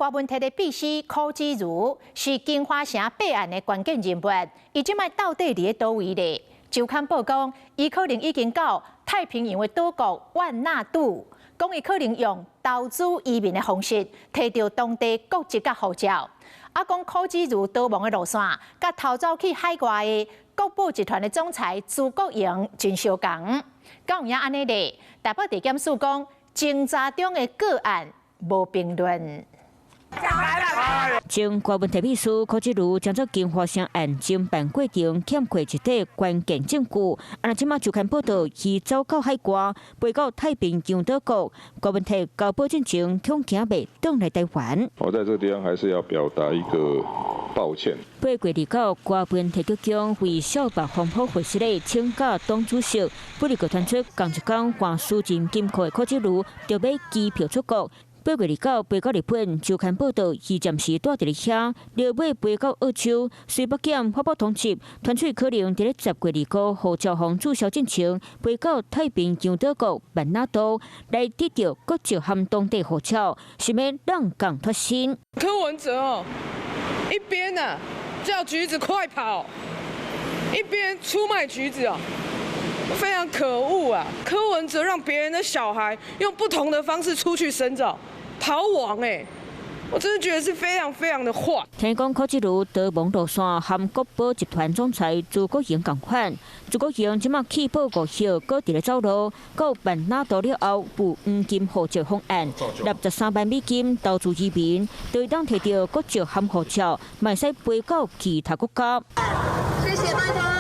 郭文鐵的秘書柯子如是京華城弊案的關鍵人物，伊這擺到底佇咧佗位咧？周刊報講，伊可能已經到太平洋的島國萬那杜，講伊可能用投資移民的方式，提著當地國籍佮護照。啊，講柯子如逃亡的路線，佮逃走去海外的國寶集團的總裁朱國榮真相仝。敢有影按呢咧？台北地檢署講，偵查中的個案無評論。前郭文鐵秘書柯志如將做京華城案偵辦過程欠缺一塊關鍵證據，啊，這馬周刊報道，伊走到海外，飛到太平洋島國，郭文鐵交保進前，恐驚袂轉來台灣。我在這個地方還是要表達一個抱歉。8月29，郭文鐵局長為小白黃埔會室內請教黨主席，不日閣傳出仝一工換私人金庫的柯志如，著買機票出國。8月29飛到日本，周刊報道，伊暫時蹛佇咧遐，落尾飛到澳洲，隨北檢發布通緝，傳出可能佇咧10月25護照予註銷進前，飛到太平洋島國萬那杜來得著國籍和當地護照，想欲浪港脫身。柯文哲哦，一邊呢叫橘子快跑，一邊出賣橘子哦。非常可惡啊！柯文哲讓別人的小孩用不同的方式出去深造，逃亡哎，我真的覺得是非常非常的壞。聽講柯志如逃亡路線和國寶集團總裁朱國榮仝款，朱國榮這馬棄保五歲，閣佇咧走路，到萬那杜了後，有黃金護照方案，63萬美金投資移民，會當提著國籍和護照，嘛會使飛到其他國家。謝謝拜託。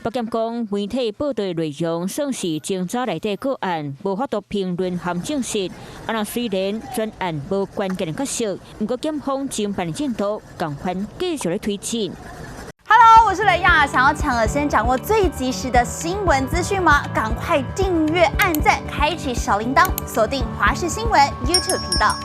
北檢講，媒體報道的內容算是偵查內底個案，無法度評論和證實。啊，若雖然全案無關鍵的角色，毋過檢方偵辦的進度仝款繼續咧推進。 Hello，我是雷亞，想要搶先掌握最及時的新聞資訊嗎？趕快訂閱、按讚、開啟小鈴鐺，鎖定華視新聞 YouTube 頻道。